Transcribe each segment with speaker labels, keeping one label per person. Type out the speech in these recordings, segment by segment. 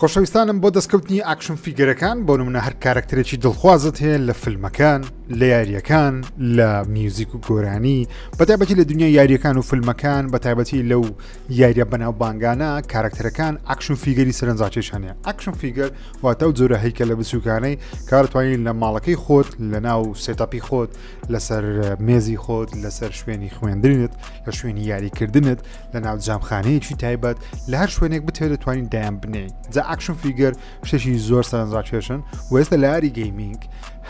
Speaker 1: خۆشەویستانم بۆ دەستکەوتنی action figure ەکان بۆ نمونە هەر کارەکتەرێکی دڵخوازت هەیە لە فیلمەکان لە یاریەکان لە میوزیک و گۆرانی بەتایبەتی لە دنیای یاریەکان و فیلمەکان بە تایبەتی لەو یاریە بەناوبانگانە کارکتەرەکان action figure ی سەرنجڕاکێشان هەیە action figure واتە و جۆرە هەیکە لە بچووکانەی کارتوانین لە ماڵەکەی خۆت لە ناو setup ی خۆت لەسەر مێزی خۆت لەسەر شوێنی خوێندنت لە شوێنی یاریکردنت لە ناو جامخانەیەکی تایبەت لە هەر شوێنێک بتەوێت دەتوانین دایان بنێی جا action figure شتێکی زۆر سەرنجڕاکێشن و ئێستا لە ئاری گەیمینگ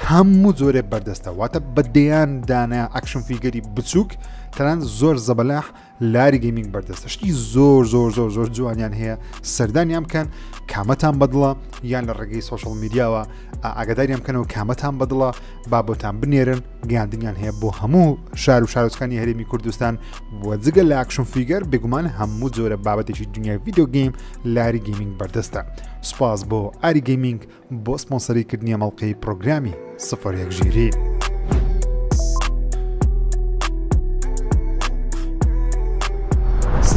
Speaker 1: هەموو جۆرێک بەردەستە واتە بە دەیان دانە action figure ی بچووک تەنان زۆر زەبەلاح لاری گەیمینگ بەردەستە شتی زۆر زۆر زۆر زۆر جوانیان هەیە سەردانیان بکەن کامەتان بەدڵە یان لە ڕێگەی social media وە ئاگاداریان بکەنەوە کامەتان بەدڵە با بۆتان بنێرن گەیاندنیان هەیە بۆ هەموو شار و شارۆچکانی هەرێمی کوردستان و جگە لە action figure بێگومان هەموو جۆرە بابەتێکی دنیای video game لاری گەیمینگ بەردەستە سوپاس بۆ ئاری گەیمینگ بۆ سپۆنسەری کردنی ئەم ئەڵقەی پرۆگرامی سفر یەک ژیری.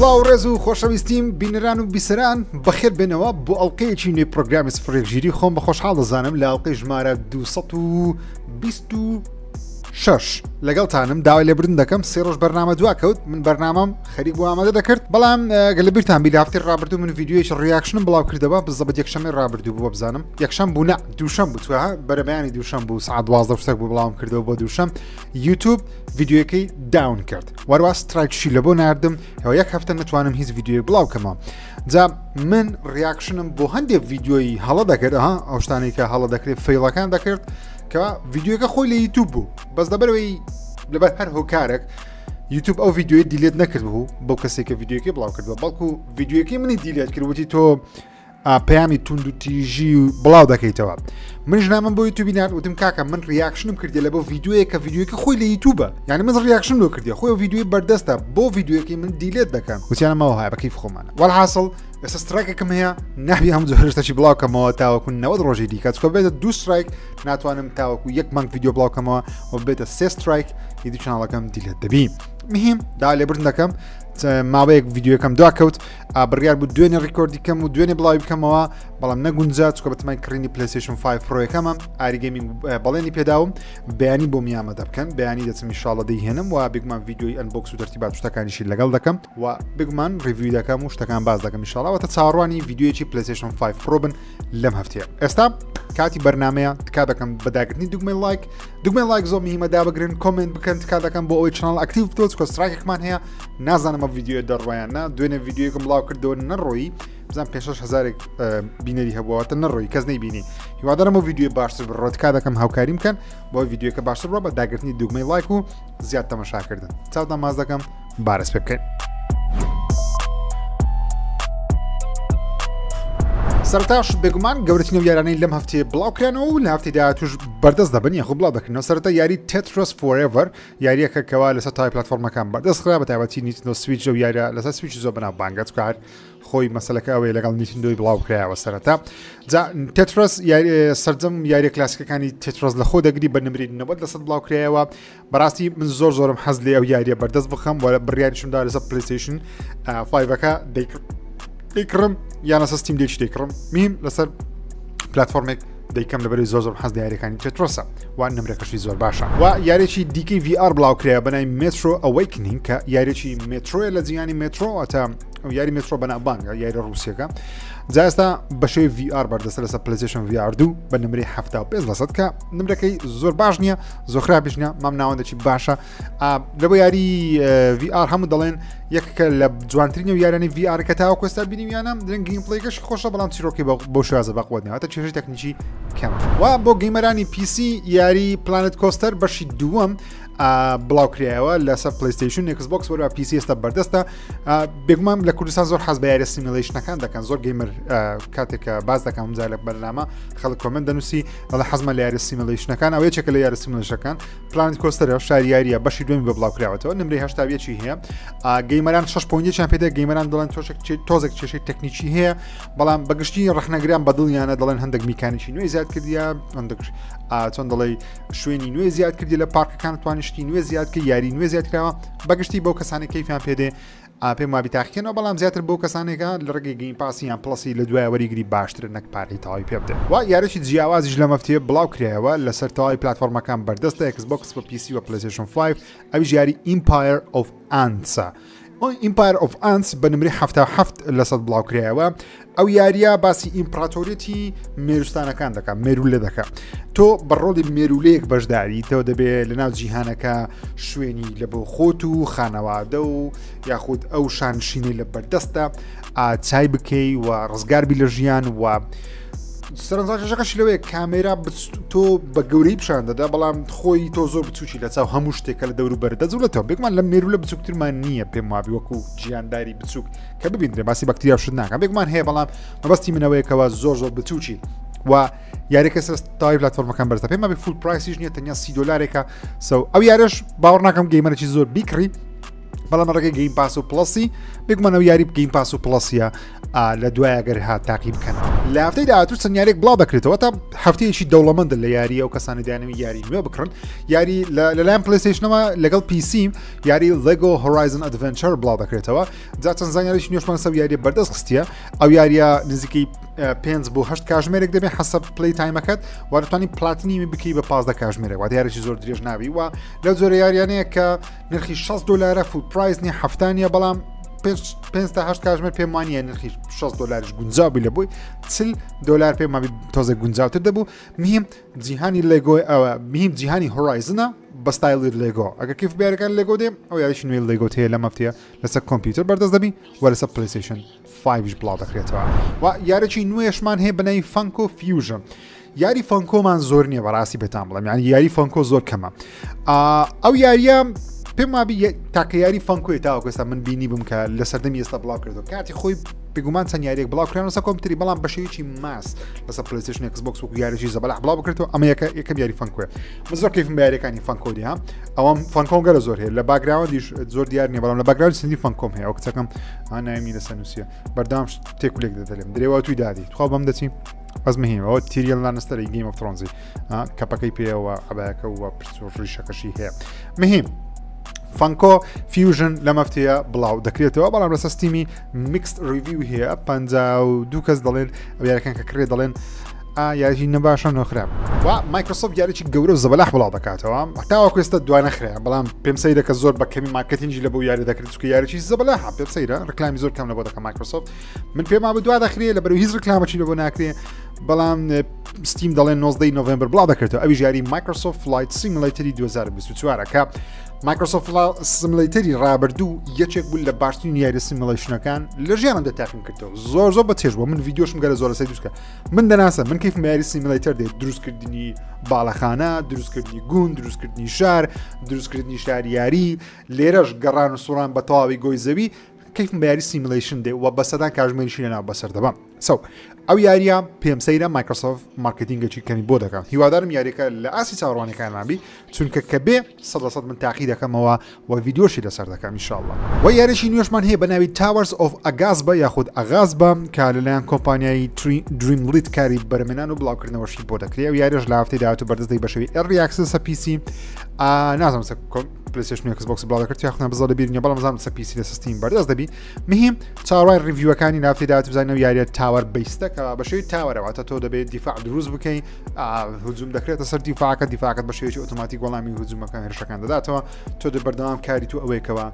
Speaker 1: سڵاو ڕێز و خۆشەویستیم بینەران و بیسەران بەخێر بێنەوە بۆ ئەڵلقەیەکی نوێی پرۆگرامی سفر یەک ژیری خۆم بە خۆشحاڵ دەزانم لە ئەڵلقەی ژمارە 226 لەگەڵتانم داوای لێبردن دەکەم سێ ڕۆژ بەرنامە دوا کەوت من بەرنامەم خەریک بۆ ئامادە دەکرد بەڵام گەل لە بیرتان بی لە هەفتەی ڕابردوو من ڤیدیۆیەکی reaction م بڵاو کردەوە بزەبت یەکشەمەی ڕابردوو بووە بزانم یەکشەم بوو نە دووشەم بوو توها بەرەبەیانی دووشەم بوو سعات 12 شتێک بوو بڵاوم کردەوە بۆ دووشەم یوتیوب ڤیدیۆیەکەی down کرد وەروا strike شی لە بۆ ناردم هەوە یەک هەفتە نتوانم هیچ ڤیدیۆی بڵاو کەمەوە جا من reaction م بۆ هەندێک ڤیدیۆی هەڵە دەکرد ها ئەو شتانەی کە هەڵە دەکرێت fail ەکان دەکرد کە ڤیدیۆکە خۆی لە یوتیوب بوو بەس لەبەرەوەی لەبەر هەر هۆکارێک یوتیوب ئەو ڤیدیۆی delete نەکرد بوو بۆ کەسێک کە ڤیدیۆکەی بڵاو کردووە بەڵکو ڤیدیۆکەی منی delete کرد وتی تۆ پەیامی توند و تیژی و بڵاو دەکەیتەوە من ژنامم بۆ یوتیوبی نارد وتم کاکە من reaction م کردی لە بۆ ڤیدیۆیە کە ڤیدیۆکە خۆی لە یوتیوبە یعنی من reaction لۆ کردی خۆی ڤیدیۆی بەردەستە بۆ ڤیدیۆکەی من delete دەکەن وتیانمەوە هەیە بەکەیف خۆمانە وەڵحاصل ئێستا strike ێکم هەیە نابی هەم جۆرە شتەکی بڵاو کەمەوە تاوەکو 90 ڕۆژی دیکە چکە بێتە دوو strike ناتوانم تاوەکو یەک مانگ ڤیدیۆ بڵاو کەمەوە و بێتە سێ strike ئیدی channel ەکەم delete دەبی مهم دا لێبردن دەکەم ماوەیەک ڤیدیۆکەم دواکەوت بڕیار بوو دوێنێ record ی کەم و دوێنێ بڵاوی بکەمەوە بەڵام نەگونجا چکە بەتەمای کڕینی پلیستیشن 5 Pro یەکەمە ئاری گەیمینگ بەڵێنی پێداوم بەیانی بۆ میامە دەبکەن بەیانی دەچم ئیشاڵە دەیهێنم و بێگومان ڤیدیۆی unbox و تەرتیبات شتەکانیشی لەگەڵ دەکەم و بێگومان review دەکەم و شتەکان باز دەکەم ئیشاڵەوەتە چاوەڕوانی ڤیدیۆیەکی پلیستیشن 5 Pro بن لەم هەفتەیە ئێستا کاتی بەرنمەیە تکا دەکەم بەداگرتنی دوگمەی لایک دوگمەی لایک زۆر مهمە دابگرن comment بکەن تکا دەکەم بۆ ئەوەی channel active بتۆ چکە strike ێکمان هەیە نازانم ئەم ڤیدیۆ دەڕۆیان نا دوێنێ ڤیدیۆیەکم بڵاو کردەوە نەڕۆیی بزان پێ هزارێک بینەری هەبووەتە نەڕۆی کەس نەیبینی هیوادارم ئەو ڤیدیۆ باشتر بڕۆ تکا دەکەم هاوکاریم بکەن بۆ ڤیدیۆکە باشتر بڕۆ بە داگرتنی دوگمەی لایک و زیاد تەمەشاکردن چاوتان ماز دەکەم بارس پێ بکەین. سەرتاش بێگومان گەورەترین ئەو یارانەی لەم هەفتەیە بڵاوکرانەوە و لە هەفتەی داهاتوش بەردەست دەبن یاخود بڵاو دەکرنەوە سەرەتا یاری تێترۆس فۆرێڤەر یاریەکە کەوا لەسەر تای پلاتفۆرمەکان بەردەست خرا بە تایبەتی نیتندۆ سویچ و یاریە لەسەر سویچ زۆر بەناو بانگە چونکە هەر خۆی مەسەلەکە ئەوەیە لەگەڵ نیتندۆی بڵاو کرایەوە سەرەتا جا تێترۆس سەرجەم یاریە کلاسیکەکانی تێترۆس لە خۆ دەگری بە نمری 90 لەسەد بڵاو کرایەوە بەڕاستی من زۆر زۆرم حەز لێ ئەو یاریە بەردەست بخەم وە بڕیاریشم دا لەسەر پلیستیشن five ەکە دەیکڕم یان لەسەر ستیم دێکی دەیکڕم میم لەسەر پلتفۆرمێک دەیکەم لەبەری زۆر زۆر حەز لە یاریەکانی تێترۆسە و نمرەکەشی زۆر باشە و یاریی دیکەی VR بڵاو کرایە بەنای مێترۆ ئەوەیکنین کە یاریی مێترۆیە لە جیهانی مێترۆ واتە ئەو یاری مێترۆ بەناوبانگە یاری ڕووسیەکە جا ئێستا بەشەوەی VR بەردەستە لەسەر پلیستیشن VR دوو بە نمرەی 75 لەسەد کە نمرەکەی زۆر باش نییە زۆر خراپیش نییە مام ناوەندێکی باشە لە بۆ یاری VR هەموو دەڵێن یەکەکە لە جوانترین و یارانی VR کە تاوەکو ئێستا بینیویانە درەنگ gameplay کەش خۆشە بەڵام چیرۆکی بۆ شێوازە بەقوت نییە واتە چێژی تەکنیکی کەم و بۆ gamer انی PC یاری پلانێت کۆستەر بەشی دووەم بڵاوکرایەوە لەسەر پلیستیشن ئێکس بۆکس وەرا PC ئێستا بەردەستە بێگومان لە کوردستان زۆر حەز بە یاریە simulation ەکان دەکەن زۆر gamer کاتێک کە باز دەکەم جار لە بەرنامە خەڵک comment دەنووسی دەڵێ حەزمە لە یاریە simulation ەکان ئەو یەکێکە لە یاریە simulation ەکان پلانێت کۆستەرە شاری یاریە بەشی دوێمی بە بڵاو کراوەتەوە نمرەی هەشتاویەکی هەیە gamer ان 6 point ێکیان پێدە gamer ان دەڵێن تۆشێک تۆزێک کێشەی تەکنیکی هەیە بەڵام بەگشتی ڕخنەگران بەدڵیانە دەڵێن هەندێک میکانیکی نوێ زیاد کردیە هەندێک چۆن دەڵێ شوێنی نوێ زیاد کردی لە پارکەکان توانیشتی نوێ زیاد کرد یاری نوێ زیاد کراوە بەگشتی بۆ کەسانی کەیفیان پێدێ. پێم وابی تاقیکەنەوە بەڵام زیاتر بۆ کەسانێکە لە ڕێگەی Game Pass ی یان Plus ی لە دوای وەریگری باشترە نەک پارەی تەواوی پێ بدەن و یاریی جیاوازیش لەم هەفتەیە بڵاو کرایەوە لەسەر تەواوی پلاتفۆرمەکان بەردەستە ئێکس بۆکس و PC و پلەیستەیشن 5 ئەویش یاری Empire of Ants ە Empire of Ants بە نمرەی 77 لەسەد بڵاو کرایەوە ئەو یاریە باسی ئیمپراتۆریەتی مێروستانەکان دەکات مێرولە دەکات تۆ بە ڕۆڵی مێرولەیەک بەشداری تۆ دەبێت لەناو جیهانەکە شوێنی لە بۆ خۆت و خانەوادە و یاخود ئەو شانشینەی لە بەردەستە چای بکەی و ڕزگاربی لە ژیان و سەرنجڕاکێشەکەشی لەوەیە کامێرا تۆ بە گەورەی پیشان دەدا بەڵام خۆی تۆ زۆر بچوکی لە چاو هەموو شتێکە لە دەورو بەر دەجوڵێتەوە بێگومان لە مێرولە بچووکترمان نییە پێم وابی وەکو گیانداری بچووک کە ببیندرێ باسی بەکتریا شت ناکەم بێگومان هەیە بەڵام مەبەستی منەوەیەکەوە زۆر زۆر بچووکی و یاریەکە سەر تای پلاتفۆرمەکان بەرزە پێم بێ full price یش نییە تەنیا سی دلارێکە so ئەو یارش باوەڕ ناکەم gamer ێکی زۆر بیکڕی بەڵام ڕێگەی Game Pass و Plus ی بێگومان ئەو یاری Game Pass و Plus یە لە دوای ئەگەر هات تاقی بکەنەوە لە هەفتەی داهاتوو چەند یاریێک بڵاو دەکرێتەوە تا هەفتەیەکی دەوڵەمەندە لە یاری ئەو کەسانی دانەوی یاری نوێ بکڕن یاری لەلایەن پلیستیشنەوە لەگەڵ PC یاری LEGO Horizon Adventure بڵاو دەکرێتەوە جا چەند زانیاریی نوێشمان سەر یاریە بەردەست خستیە ئەو یاریە نزیکەی 5 بۆ 8 کاژمێرێک دەبێت حەسەب play time ەکەت وارتوانی پلاتنیمی بکەی بە 15 کاژمێرێک واتە یاریی زۆر درێژ نابی و لەو جۆرە یاریانەیە کە نرخی 60 دلارە full price نیە هەفتانە بەڵام 5 تا 8 کاژمێر پێم وانە نرخی 60 دلاریش گونجاوی لە بۆی 40 دلار پێم وابی تۆزێک گونجاوتر دەبوو مهم جیهانی لێگۆی ئەوە مهم جیهانی Horizon ە بە ستایلی لێگۆ ئەگەر کیف بیارەکان لێگۆ دێ ئەو یاریش نوێی لێگۆ هەیە لە مەفتەیە لەسەر کۆمپیوتەر بەردەست دەبی و لەسەر پلیستیشن 5 بڵاو دەکرێتەوە و یارێکی نوێشمان هەیە بەناوی Funko Fusion یاری Funko مان زۆر نییە بەڕاستی پێتان بڵێم یعنی یاری Funko زۆر کەمە ئەو یاریە پێم وابی تاکە یاری Funko ی تاوەکو ئێستا من بینی بم کە لە سەردەمی ئێستا بڵاو کردەوە کاتی خۆی بێگومان چەند یاریێک بڵاو کران لەسەر کۆمپیوتەری بەڵام بە شێوەیەکی mass لەسەر پلیستیشن ئێکس بۆکس وەکو یاریی زەبەلاح بڵاو بکرێتەوە ئەمە یەکە یەکەم یاری Funko یە من زۆر کەیفم بە یاریەکانی Funko دی ها ئەوەم Funko م گەرە زۆر هەیە لە background یش زۆر دیار نییە بەڵام لە background سندی Funko م هەیە ئەو کچەکەم ها ناوی لەسەر نووسیە بەردەوام تێکولێک دەدەلێم درێوە توی دادی تخوا بەم دەچی بەس مهیم ئەوە تیریل لانستەری Game of Thrones ی کەپەکەی پێوە عەبایەکە و پرچ و ڕیشەکەشی هەیە مهیم Funko Fusion لە مەفتەیە بڵاو دەکرێتەوە بەڵام لەسەر ستیمی mixed review هەیە 52 کەس دەڵێن ئەو یاریەکان کە کرێ دەڵێن یاریی نەباشە نۆخرا و مایکرۆسۆفت یاریی گەورە و زەبەلاح بڵاو دەکاتەوە تاوەکو ئێستا دوانەخرا بەڵام پێم سەیرە کە زۆر بە کەمی مارکتینگی لە بۆ یاری دەکرێت چونکە یاریی زەبەلاح پێم سەیرە ڕکلامی زۆر کەم لە بۆ دەکە مایکرۆسۆفت من پێم وابوو دوا دەخرێ لە بەرو هیچ ڕکلامەکی لە بۆ ناکرێ بەڵام ستیم دەڵێن 19 نۆڤمبەر بڵاو دەکرێتەوە ئەویش یاری مایکرۆسۆفت Flight Simulator ی 2024 کە مایکرۆسۆفت Simulator ی ڕابردوو یەکێک بوو لە باشترین یاری simulation ەکان لە ژیانم دەتاقیم کردەوە زۆر زۆر بە چێژ بوو من ڤیدیۆشم گەلە زۆر سەیر دروستکە من دەناسە من کەیفم یاری simulator دێت دروستکردنی باڵەخانە دروستکردنی گوند دروستکردنی شار دروستکردنی شاری یاری لێرەش گەڕان و سوڕان بە تەواوی گۆی زەوی کەیفم بە یاری simulation دێ و بە سەدان کاژمێریشی لەناو بەسەر دەبەم so ئەو یاریە پێم سەیرە مایکرۆسۆفت مارکتینگێکی کەمی بۆ دەکات هیوادارم یاریەکە لە ئاستی چاوەڕوانیەکانمان بی چونکە کە بێ 100 من تاقی دەکەمەوە و ڤیدیۆشی لەسەر دەکەم ئینشاءاللە و یاریی نوێشمان هەیە بە ناوی Towers of Aghasba یاخود Aghasba کە لەلایەن کۆمپانیای Dreamlit کاری بەرهەمهێنان و بڵاوکردنەوەشی بۆ دەکرێت و یاریش لە هەفتەی داهاتوو بەردەست دەی بەشەوی early access PC نازانم پلیستیشن و ئێکس بۆکس بڵاو دەکرد یاخود بزە لەبیر نیە بەڵام زانم سە PC لە سیستیم بەردەست دەبی مهم چاوەڕای review ەکانی نافتی داات بزانین ئەو یاریە tower based ە کە بە شێوەی tower ە واتە تۆ دەبێت دیفاع دروست بکەی هجوم دەکرێتە سەر دیفاعەکە دیفاعەکەت بە شێوەیەکی ئۆتۆماتیک وەڵامی هجومەکان هێرشەکان دەداتەوە تۆ دە بەردەوام کاری تو ئەوەیەکەوە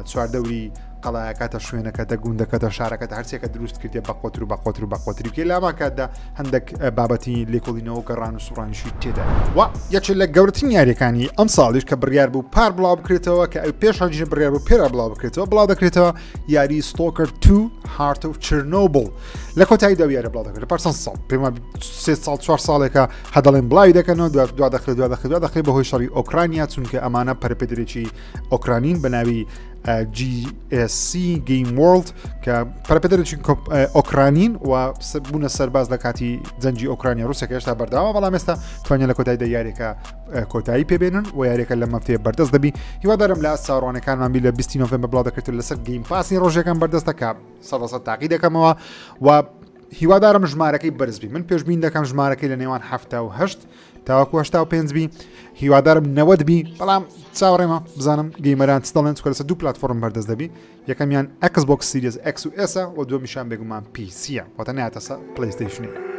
Speaker 1: چواردەوری قەڵایەکاتە شوێنەکەتە گوندەکەتە شارەکەتە هەرچێکە دروست کردێ بە قۆتر و بە قۆتر و بە قۆتری بکەی لامان کاتدا هەندێک بابەتی لێکۆڵینەوە گەڕان و سوڕانیشی تێدا و یەکێک لە گەورەترین یاریەکانی ئەم ساڵیش کە بڕیار بوو پار بڵاو بکرێتەوە کە ئەو پێش هەنجی بڕیار بوو پێرا بڵاو بکرێتەوە بڵاو دەکرێتەوە یاری Stalker 2 Heart of Chernobyl لە کۆتایی دا یاری بڵاو دەکرێت پار ساڵ پێما سێ ساڵ چوار ساڵێکە هەدەڵێن بڵاوی دەکەنەوە دوا دوا دەخرێت دوا دەخرێت دوا دەخرێت بەهۆی شەڕی ئۆکرانیا چونکە ئەمانە پەرپێدرێکی ئۆکرانین بە ناوی GSC Game World کە پەرپێدەرێکی ئۆکرانین و بوونە سەرباز لە کاتی جەنگی ئۆکرانیا رووسەکە هێشتا بەرداوە بەڵام ئێستا توانیان لە کۆتاییدا یاریەکە کۆتایی پێبێنن و یاریەکە لە مەفتەیە بەردەست دەبی هیوادارم لە چاوەڕوانەکانمان بی لە 20 نۆڤەمبەر بڵاو دەکرێت لەسەر Game Pass ی ڕۆژەکان بەردەستە کە سەد تاقی دەکەمەوە و هیوادارم ژمارەکەی بەرز بی من پێشبین دەکەم ژمارەکەی لە نێوان 78 تاوەکو 85 بی هیوادارم 90 بی بەڵام چاوەڕێمە بزانم gamer ان چ دەڵێن چونکە لەسەر دوو پلاتفۆرم بەردەست دەبی یەکەمیان Xbox Series X و S ە و دووەمیشان بێگومان PC یە واتە ناتەسە PlayStation ی.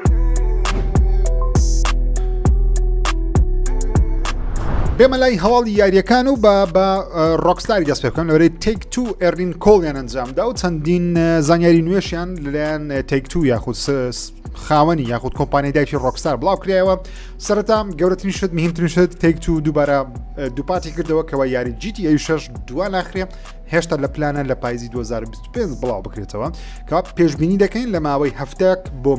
Speaker 1: بێمە لای هەواڵی یاریەکان و بە بە Rockstar ی دەست پێ بکەم لەوەی Take-Two earning call یان ئەنجامدا و چەندین زانیاری نوێشیان لەلایەن Take-Two یاخود خاوەنی یاخود کۆمپانیای دایکی Rockstar بڵاو کرایەوە سەرەتا گەورەترین شت مهمترین شت Take-Two دووبارە دووپاتی کردەوە کەەوە یاری GTA 6 دوا ناخرێ هێشتا لە پلانە لە پایزی 2025 بڵاو بکرێتەوە کە پێشبینی دەکەین لە ماوەی هەفتەک بۆ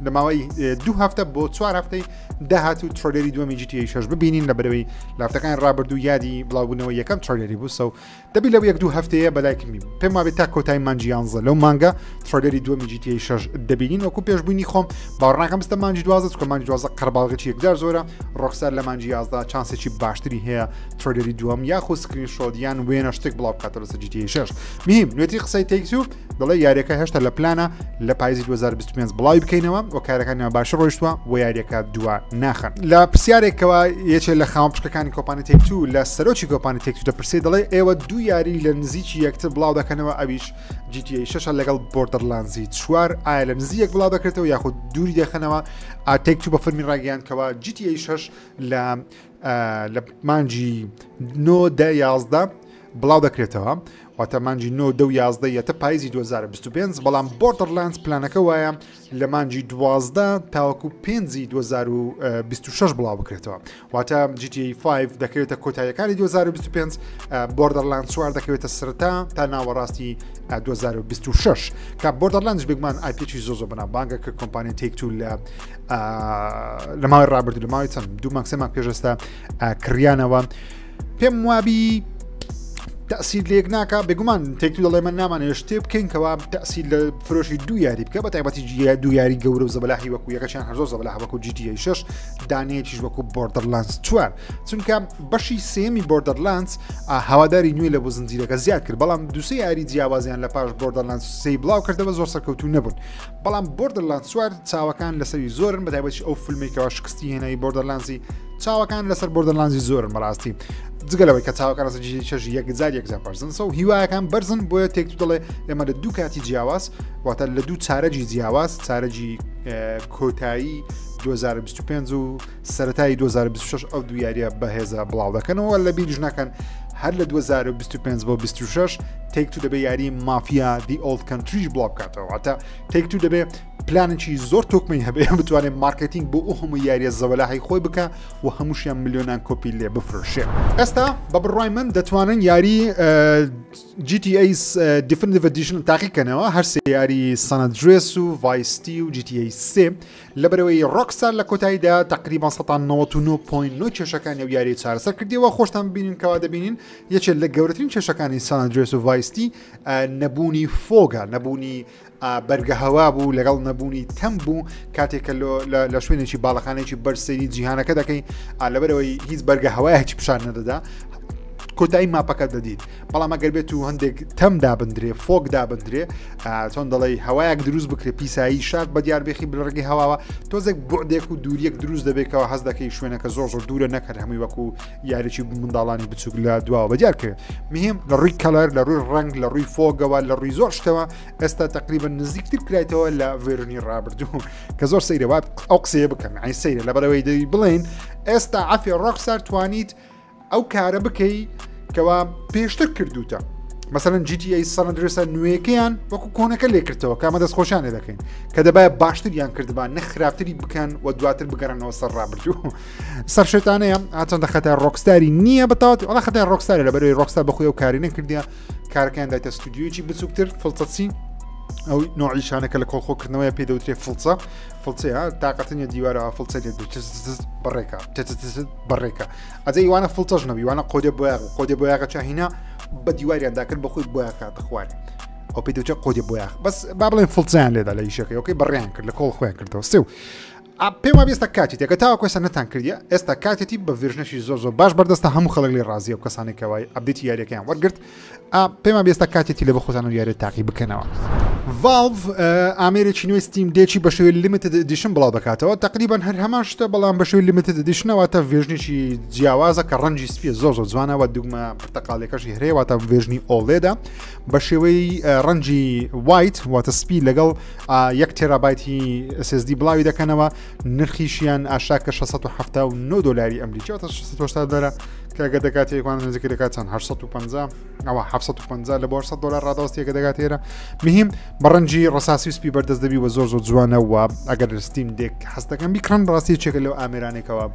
Speaker 1: لە ماوەی دوو هەفتە بۆ چوار هەفتەی داهات و trailer ی دووەمی GTA 6 ببینین لە بەرەوەی لافتەکان ڕابردوو یادی بڵاوبوونەوە یەکەم trailer ی بوو so دەبی لەو یەک دوو هەفتەیە بەلایکمی پێم وابێت تا کۆتای مانجی یانزە لەو مانگە trailer ی دووەمی GTA 6 دەبینین وەکو پێشبوونی خۆم باوەڕناکەم بستە مانجی دوازە چکە مانجی دوازە قەرباڵغێکی یەکجار زۆرە Rockstar لە مانجی یازدا chance ێکی باشتری هەیە trailer ی دووەم یاخود screenshot یان وێنە شتێک بڵاو بکاتەوە لەسەر GTA 6 مهم نوێتی قسەی Take-Two دەڵێ یاریەکە هێشتا لە پلانە لە پایزی 2025 بڵاوی بکەینەوە و کارەکانیان باشە ڕۆیشتووە و یاریەکە دوا ناخەن لە پرسیارێکەوە یەکێ لە خاوەن پشکەکانی کۆمپانی Take-Two لە سەرۆکی کۆمپانی Take-Two دەپرسێ دەڵێ ئێوە دوو یاری لە نزیکی یەکتر بڵاو دەکەنەوە ئەویش GTA 6 لەگەڵ Borderlands ی چوار ئایا لە نزیک یەک بڵاو دەکرێتەوە یاخود دووری دەخەنەوە Take-Two بە فەرمی ڕاگەیان کەوا GTA 6 لە لە مانجی 9 دە 11 بڵاو دەکرێتەوە واتە مانجی 9 دە و 11 یەتە پایزی 2025 بەڵام Borderlands پلانەکە وایە لە مانجی 12 تاوەکو 5 2026 بڵاو بکرێتەوە واتە GTA 5 دەکەوێتە کۆتاییەکانی 2025 Borderlands 4 دەکەوێتە سەرتا تا ناوەڕاستی 2026 کە Borderlands بێگومان IP ێکی زۆ زۆ بەناوبانگە کە کۆمپانی Take-Two لە لە ماوەی ڕابردوو لە ماوەی چەند دوو مانگ سێ مانگ پێش ئێستا کڕیانەوە پێم وابی تەسیر لێک ناکە بێگومان Take-Two دەڵێ من نامانەوێت شتێ بکەین کەوا تەسیر لە فرۆشی دوو یاری بکە بە تایبەتی دوو یاری گەورە و زەبەلاحی وەکو یەکەشیان هەر زۆر زەبەلاح وەکو GTA 6 دانەیەکیش وەکو Borderlands 4 چونکە بەشی سێمی Borderlands هەواداری نوێ لە بۆ زنجیرەکە زیاد کرد بەڵام دوسێ یاری جیاوازیان لە پاش Borderlands سێی بڵاو کردەوە زۆر سەرکەوتوو نەبوون بەڵام Borderlands چوار چاوەکان لەسەری زۆرن بە تایبەتی ئەو فیلمێک کەوا شکستی هێنای Borderlands ی چاوەکان لەسەر Borderlands ی زۆرن بەڕاستی جگە لەوەی کە چاوەکان لەسەر GTA شەش یەکجار یەکجار بەرزن so هیوایەکان بەرزن بۆیە Take-Two دەڵێ ئێمە لە دوو کاتی جیاواز واتە لە دوو چارەجی جیاواز چارەجی کۆتایی 2025 و سەتایی 2026 ئەو دوو یاریە بەهێزە بڵاو دەکەنەوە لە بیریش نەکەن هەر لە 2025 بۆ 26 Take-Two دەبێ یاری Mafia The Old Country ش بڵاو بکاتەوە واتە Take-Two دەبێ پلانێکی زۆر تۆکمەی هەبێ بتوانێت مارکتینگ بۆ ئەو هەموو یاریە زەوەلاحی خۆی بکە و هەمووشیان ملیۆنان کۆپی لێ بفرۆشێ ئێستا بە بڕوای من دەتوانن یاری GTA Definitive Edition تاقیکەنەوە هەر سێ یاری San Andreas و Vice City و GTA 3 لەبەرئەوەی Rockstar لە کۆتاییدا تقریبا 99.9 کێشەکانی ئەو یاریە چارەسەر کردیەوە خۆشتان ببینین کەوا دەبینین یەکێک لە گەورەترین کێشەکانی San Andreas و Vice City نەبوونی fog ە نەبوونی بەرگە هەوا بوو لەگەڵ نەبوونی تەم بوو کاتێک کە لە شوێنێکی باڵەخانێکی بەرسەری جیهانەکە دەکەی لەبەرەوەی هیچ بەرگە هەوایەکی پیشان نەدەدا کۆتایی ماپەکە دەدیت بەڵام ئەگەر بێت و هەندێک تەم دابدرێ fog دابدرێ چۆن دەڵێ هەوایەک دروست بکرێ پیسایی شار بە دیار بێخی بلڕگەی هەواوە تۆزێک بعدێک و دووریەک دروست دەبێتەوە هەز دەکەی شوێنەکە زۆر زۆر دوورە نەکەن هەمووی وەکو یاریی منداڵانی بچوک لە دواوە بە دیار کرێت مهم لە ڕووی color لە ڕووی ڕەنگ لە ڕووی fog ەوە لە ڕووی زۆر شتەوە ئێستا تقریبا نزیکتر کرایتەوە لە version ی ڕابردوو کە زۆر سەیرە ئەو قسەیە بکەم ئەی سەیرە لەبەرەوەی دەی بڵێن ئێستا عفێ Rockstar توانیت ئەو کارە بکەی کەوا پێشتر کردوتە مەسەلەن GTA San Andreas ە نوێیەکەیان وەکو کۆنەکە لێکردەوە کامە دەست خۆشیان لێ دەکەین کە دەبایە باشتریان کردبان نە خراپتری بکەن و دواتر بگەڕنەوە سەر ڕابردوو سەر شێتانەیە هاچەندە خەتای Rockstar ی نییە بەتەواوەتی وەڵا خەتای Rockstar ە لە بەرەوەی Rockstar بەخۆی ئەو کاری نەکردیە کارەکەیان دایتە ستودیۆیەکی بچووکتر فڵچەچی ئەو نوعیشانە کە لە کۆڵخۆکردنەوەی پێ دەوترێ فڵچە فڵچەیە تاقەتنیە دیوارە فڵچە لێ بڕێکە بڕێکە ئەجە ئیوانە فڵچەش نەبی وانە قۆدێ بۆیاغ قۆدێ بۆیاغە چاهینا بە دیواریان داکرد بەخۆی بۆیاکاتە خوارێ ئەو پێ دەوترێ قۆدێ بۆیاغ بەس با بڵێن فڵچیان لێدا لە ئیشەکەی okay بڕیان کرد لە کۆڵ خۆیان کردەوە سێ و پێم وابێ ئێستا کاتێتی ئەگەر تاوەکو ئێستا نەتان کردیە ئێستا کاتێتی بە version ەشی زۆر زۆر باش بەردەستە هەموو خەڵک لێ ڕازیە و کەسانێک کەوای update ی یاریەکەیان وەرگرت پێم وابێ ئێستا کاتێتی لە بە خۆتان و یاری تاقی بکەنەوە. Valve ئامێرێکی نوێی Steam Deck ی بە شێوەی limited edition بڵاو دەکاتەوە تقریبان هەر هەمان شتە بەڵام بە شێوەی limited edition ەوەتە version ێکی جیاوازە کە ڕەنگی سپیە زۆر زۆر جوانەوە دوگمە پرتەقالەکەشی هەیە واتە version ی OLED ە بە شێوەی ڕەنگی white واتە سپی لەگەڵ یەک تێرابایتی SSD بڵاوی دەکەنەوە نرخیشیان ئاشا کە 679 دلاری ئەمریکی واتە 680 دلارە کە گە دەکات یەکوان نزیکە دەکات چەند 850 ئەوە 750 لە بۆ 100 دلار ڕادەوەستیەکە دەگات ئێرە مهم بە ڕەنگی ڕساسی و سپی بەردەست دەبی وە زۆر زۆر جوانە و ئەگەر Steam Deck حەز دەکەم بیکڕن ڕاستی چێکە لەو ئامێرانێکەوە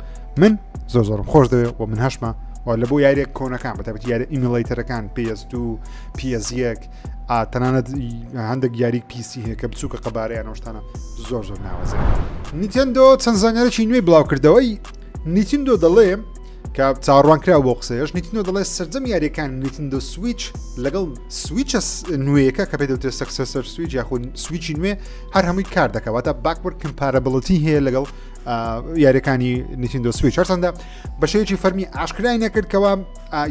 Speaker 1: من زۆر زۆرم خۆش دەوێ و من هەشمە و لە بۆ یاریە کۆنەکان بەتابەتی یاریە emulator ەکان PS2 PS1 تەنانەت هەندێک یاری PC هەیە کە بچووکە قەبارەیان شتانە زۆر زۆر ناوازە. Nintendo چەند زانیارێکی نوێی بڵاو کردەوەی Nintendo دەڵێ کە چاوەڕوان کرا بۆ قسەیەش Nintendo دەڵێ سەرجەم یاریەکان Nintendo Switch لەگەڵ Switch ە نوێیەکە کە پێ دەوترێت successor Switch یاخود Switch ی نوێ هەر هەمووی کار دەکەواتە backward compatibility هەیە لەگەڵ یاریەکانی Nintendo Switch هەرچەندە بە شێوەیەکی فەرمی ئاشکرای نەکردکەوە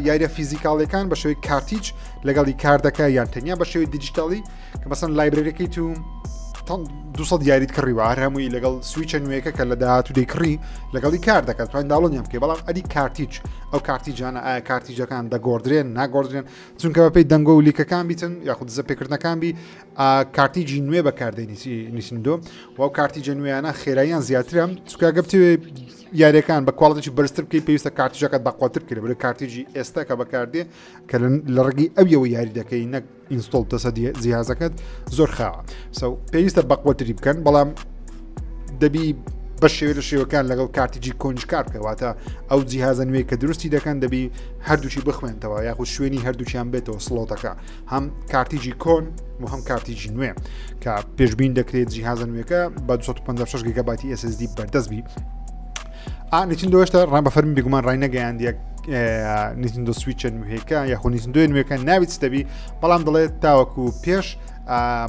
Speaker 1: یاریە physical ەکان بە شێوەی cartridge لەگەڵی کار دەکە یان تەنیا بە شێوەی دیجیتالی کە مەسەن library ەکەی تو 200 یاریت کڕیوە هەر هەمووی لەگەڵ Switch ە نوێیەکە کە لە داهاتوو دەیکڕی لەگەڵی کار دەکات توان download یان بکەی بەڵام ئەدی cartridge ئەو cartridge انە ئایا cartridge ەکان دەگۆڕدرێن ناگۆڕدرێن چونکە بەپێی دەنگۆ و leak ەکان بیتن یاخود دزە پێکردنەکان بی cartridge ی نوێ بەکاردێنی Nintendo و ئەو cartridge ە نوێیانە خێراییان زیاترە چونکە گە بتەوێ یاریەکان بە quality ی بەرزتر بکەی پێویستە cartridge ەکەت بەقوەتر بکرێت بەرە cartridge ی ئێستا کە بەکاردێ کە لە ڕێگەی ئەویەوە یاری دەکەی نەک install تەسە جیهازەکەت زۆر خاوە so پێویستە بەقوەتری بکەن بەڵام دەبی بە شێوە لە شێوەکان لەگەڵ cartridge ی کۆنج کار بکەواتە ئەو جیهازە نوێی کە دروستی دەکەن دەبی هەردووکی بخوێنتەوە یاخود شوێنی هەردووکیان بێتەوە slot ەکە هەم cartridge ی کۆن و هەم cartridge ی نوێ کە پێشبین دەکرێت جیهازە نوێەکە بە 256 گیگابایتی SSD بەردەست بی Nintendo هێشتا ڕان بە فەرمی بێگومان ڕای نەگەیاندیە Nintendo Switch ە نوێیەکە یاخۆ Nintendo ی نوێەکە ناوی چ دەبی بەڵام دەڵێت تاوەکو پێش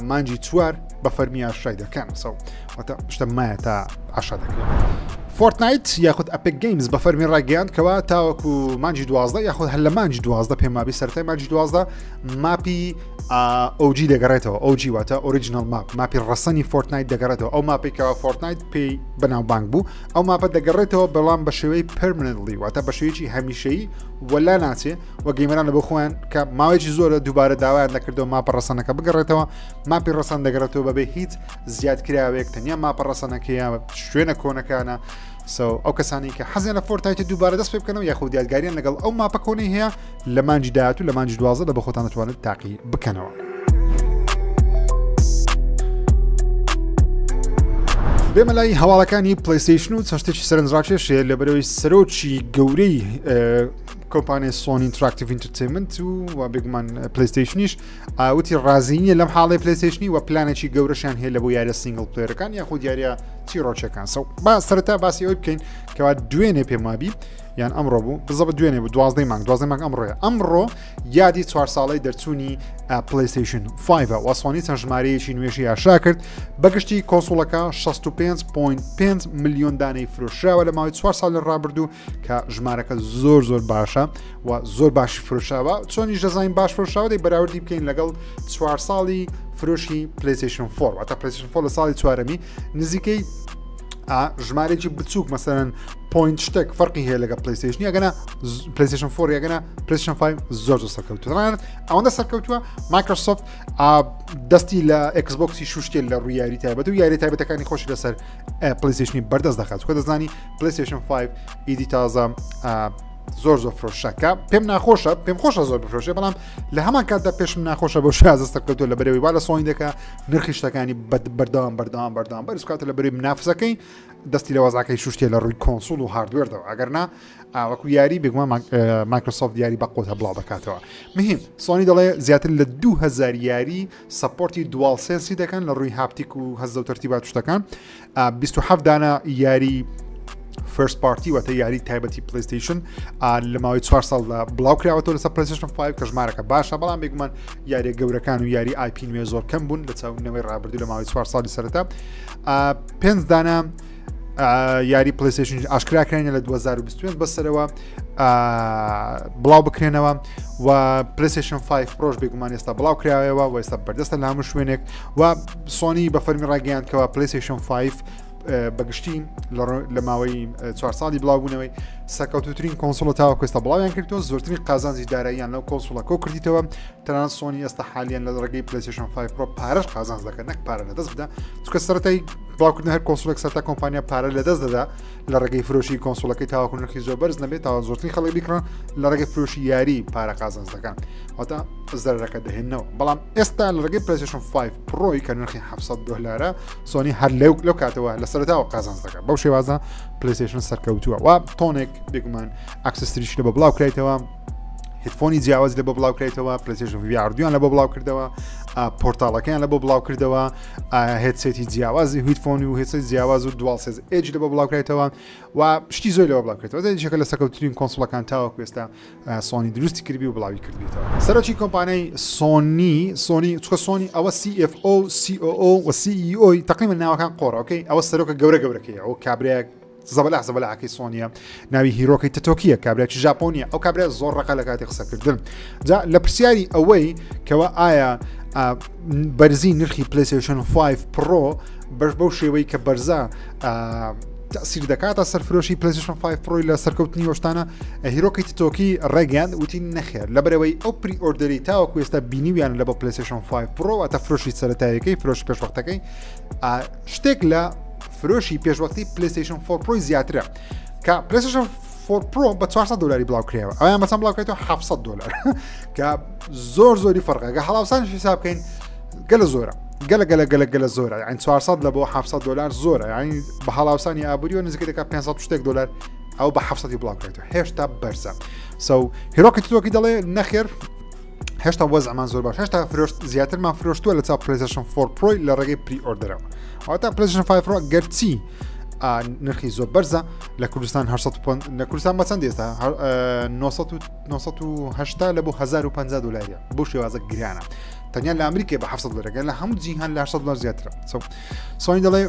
Speaker 1: مانجی چوار بە فەرمی ئاشای دەکەن so واتە شتە مایە تا ئاشا دەکرێت. Fortnite یاخود Epic Games بە فەرمی ڕاگەیاند کەوا تاوەکو مانجی دوازدە یاخود هەر لە مانجی دوازدە پێم وابی سەرەتای مانجی دوازدە map ی OG دەگەڕێتەوە OG واتە original map map ی ڕەسەنی Fortnite دەگەڕێتەوە ئەو map ێک کەوا Fortnite پێی بەناوبانگ بوو ئەو map ە دەگەڕێتەوە بەڵام بە شێوەی permanently واتە بە شێوەیەکی هەمیشەیی وەلا ناچێ و gamer ان لە بۆ خۆیان کە ماوەیەکی زۆرە دووبارە داوایان دەکردەوە map ە ڕەسەنەکە بگەڕێتەوە map ی ڕەسەن دەگەڕێتەوە بەبێ هیچ زیادکراوێک تەنیا map ە ڕەسەنەکەیە شوێنە کۆنەکانە so ئەو کەسانی کە حەزیان لە Fortnite دووبارە دەست پێ بکەنەوە یاخود یادگاریان لەگەڵ ئەو map ە کۆنەی هەیە لە مانجی داهاتوو لە مانجی دوازدە لە بە خۆتان دەتوانن تاقی بکەنەوە. بێمە لای هەواڵەکانی PlayStation و چەند شتێکی سەرنجڕاکێشەیە لە بەرەوەی سەرۆکی گەورەی کۆمپانیای Sony Interactive Entertainment و بێگومان PlayStation یش ئاوتی ڕازی نییە لەم حاڵی PlayStation ی و پلانێکی گەورەشیان هەیە لە بۆ یاریە single player ەکان یاخود یاریە چیرۆکەکان so با سەرەتا باسی ئەوی بکەین کەوا دوێنێ پێم وابی یان ئەمڕۆ بوو بزەبە دوێنێ بوو دوازدەی مانگ دوازدەی مانگ ئەمڕۆیە ئەمڕۆ یادی چوار ساڵەی دەرچوونی PlayStation 5 وە سۆنی چەند ژمارەیەکی نوێژی ئاشکرا کرد بەگشتی console ەکە 65.5 ملیۆن دانەی فرۆشراوە لە ماوەی چوار ساڵ لە ڕابردوو کە ژمارەکە زۆر زۆر باشە و زۆر باش فرۆشاوە چۆنیش دەزانین باش فرۆشاوە دەی بەراوردی بکەین لەگەڵ چوار ساڵی فرۆشی PlayStation 4 واتە PlayStation 4 لە ساڵی چوارەمی نزیکەی ژمارێکی بچووک مەسەرەن point شتێک فەرقی هەیە لەگە PlayStation یەگەنا PlayStation 4 یەگەنا PlayStation 5 زۆر زۆر سەرکەوتووە ئەوەندە سەرکەوتووە Microsoft دەستی لە Xbox ی شوشتێ لە ڕووی یاری تایبەت و یاری تایبەتەکانی خۆشی لەسەر PlayStation ی بەردەست دەخات چکە دەزانی PlayStation 5 ئیدی تازە زۆر زۆر فرۆشەکە پێم ناخۆشە پێم خۆشە زۆر بفرۆشێ بەڵام لە هەمان کاتدا پێشم ناخۆشە بۆ شازە سەرکەوتووە لە بەرەوەی وا لە سۆنی دەکە نرخی شتەکانی بەردەوام بەردەوام بەردەوام بەرز کاتە لە بەری منافسەکەی دەستی لە وەزعەکەی شوشتێ لە ڕووی console و hardware دەوە ئەگەر نا وەکو یاری بێگومان Microsoft یاری بە قوتە بڵاو دەکاتەوە مهم سۆنی دەڵێ زیاتر لە 2000 یاری support ی DualSense ی دەکەن لە ڕووی haptic و هەزە و تەرتیبات شتەکان 27 دانە یاری first party واتە یاری تایبەتی PlayStation لە ماوەی چوار ساڵ لە بڵاو کراوەتەوە لەسەر PlayStation 5 کە ژمارەکە باشە بەڵام بێگومان یاریە گەورەکان و یاری IP نوێ زۆر کەم بوون لە چاونەوەی ڕابردوو لە ماوەی چوار ساڵی سەرەتا پێنج دانە یاری PlayStation ئاشکراکرانە لە 2025 بەسەرەوە. بڵاو بکرێنەوە و PlayStation 5 Pro ش بێگومان ئێستا بڵاو کراوەوە و ئێستا بەردەستە لە هەموو شوێنێک و سۆنی بە فەرمی ڕاگەیاندکەوە PlayStation 5 بەگشتی لە ماوەی چوار ساڵی بڵاوبوونەوەی سەرکەوتوترین console ە تاوەکو ئێستا بڵاویان کردەوە زۆرترین قازانجی داراییان لەو console ە کۆ کردیتەوە. تەنانەت سۆنی ئێستا حالیان لە ڕێگەی PlayStation 5 Pro پارەش قازانج دەکەن نەک پارە لەدەست بدە، چونکە سەرەتای بڵاوکردن هەر console ێک سەرتا کۆمپانیا پارە لەدەست دەدا لە ڕێگەی فرۆشی console ەکەی تاوەکو نرخی زۆر بەرز نەبێت تا زۆرترین خەڵک بیکڕن، لە ڕێگەی فرۆشی یاری پارە قازانج دەکەن، واتە زەرەکە دەهێنەوە. بەڵام ئێستا لە ڕێگەی PlayStation 5 Pro ی کە نرخی 700 دلارە سۆنی هەر لەو کاتەوە لە سەرەتاوە قازانج دەکات. بەو شێوازە PlayStation سەرکەوتووە و تۆنێک بێگومان accessory ش لە بە بڵاو کرایتەوە، headphone ی جیاواز لە بۆ بڵاو کرایتەوە، PlayStation VR دویان لە بۆ بڵاو کردەوە، Portal ەکەیان لە بۆ بڵاو کردەوە، headset ی جیاوازی headphone ی و headset جیاواز و DualSense Edge لە بۆ بڵاو کرایتەوە و شتی زۆر لەوە بڵاو کردەوە. یەکێکە لە سەرکەوترین console ەکان تاوەکو ئێستا سۆنی دروستی کردبی و بڵاوی کردبێتەوە. سەرۆکی کۆمپانیای سۆنی سۆنی چکە سۆنی ئەوە CFO، COO و CEO تقریبا ناوەکان قۆڕ، okay ئەوە سەرۆکە گەورە گەورەکەی ئەو کابرایەک زەبەلاح زەبەلاحەکەی سۆنیە ناوی هیرۆکی تەتۆکیە، کابراکی ژاپۆنیە. ئەو کابرا زۆر ڕقە لە کاتی قسەکردن. جا لە پرسیاری ئەوەی کەەوە ئایا بەرزی نرخی PlayStation 5 Pro بەش بەو شێوەی کە بەرزە تەسیر دەکاتە سەرفرۆشی PlayStation 5 Pro ی لە سەرکەوتنی وەشتانە، هیرۆکی تتۆکی ڕێگەیان وتی نەخێر، لەبەرەوەی ئەو pre-order ی تاوەکو ئێستا بینیویان لە بۆ PlayStation 5 Pro، واتە فرۆشی سەتایەکەی فرۆشی پێشوەختەکەی شتێک لە فرۆشی پێشوەختی PlayStation 4 Pro ی زیاترە، کە PlayStation 4 Pro بە 400 دلاری بڵاو کرایەوە، ئەویان بەچەند بڵاو کرێتەوە؟ 700 دلار، کە زۆر زۆری فەرقەکە هەڵاوسان حساب بکەین گەلە زۆرە، گەلە گەلە گەلە گەلە زۆرە، یعنی 400 لە بۆ 700 دلار زۆرە، یعنی بە هەڵاوسانی ئابووریەوە نزیکە دەکات 500 شتێک دلار، ئەو بە 700 بڵاو کرێتەوە هێشتا بەرزە. سو هیرۆکی تۆکی دەڵێ نەخێر، هێشتا وەزعمان زۆر باش، هێشتا فرۆشت زیاترمان فرۆشتووە لە چاو PlayStation 4 Pro ی لە ڕێگەی pre-order ەوە. واتە PlayStation 5 Pro گەرچی نرخی زۆر بەرزە لە کوردستان لە کوردستان بە چەند ئێستا 980 لە بۆ 1050 دلاریە، بۆ شێوازە گرانە، تەنیا لە ئەمریکا بە 700 دلارەکە، لە هەموو جیهان لە 800 دلار زیاترە. سۆنی دەڵێ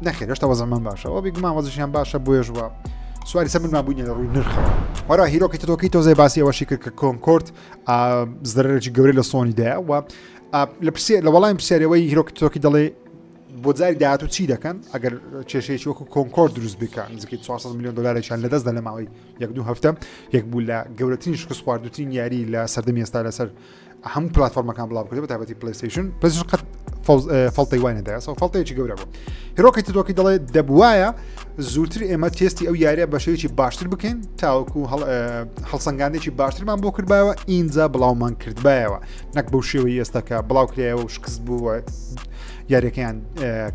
Speaker 1: نەخێر هێشتا وەزعمان باشە، ئەوە بێگومان وەزشیان باشە، بۆیەش وە سواری سەر من بووینە لە ڕووی نرخەوە. وەرا هیرۆکی تۆکی تۆزێ باسی ئەوەشی کرد کە Concord زەرەرێکی گەورەی لە سۆنی دایە و لە پرسیار لە وەڵامی پرسیارەوەی هیرۆکی تۆکی دەڵێ بۆ جاری داهاتوو چی دەکەن ئەگەر کێشەیەکی وەکو Concord دروست بکە، نزیکەی 400 میلیۆن دلارێکیان لەدەستدا لە ماوەی یەک دوو هەفتە، یەک بوو لە گەورەترین شکست خواردوترین یاری لە سەردەمی ئێستا لەسەر هەموو پلاتفۆرمەکان بڵاو کردەوە، تایبەتی PlayStation. PlayStation قەت فەڵتەی وای نەدایە، سەو فەڵتەیەکی گەورە بوو. هیرۆکی تۆکی دەڵێ دەبواە زووتر ئێمە تێستی ئەو یاریە بە شێوەیەکی باشتر بکەین تاوەکو هەڵسەنگاندێکی باشترمان بۆ کردبایەوە ئینجا بڵاومان کردبایەوە، نەک بەو شێوەی ئێستا کە بڵاو کرایەوە و شکست بووە، یاریەکەیان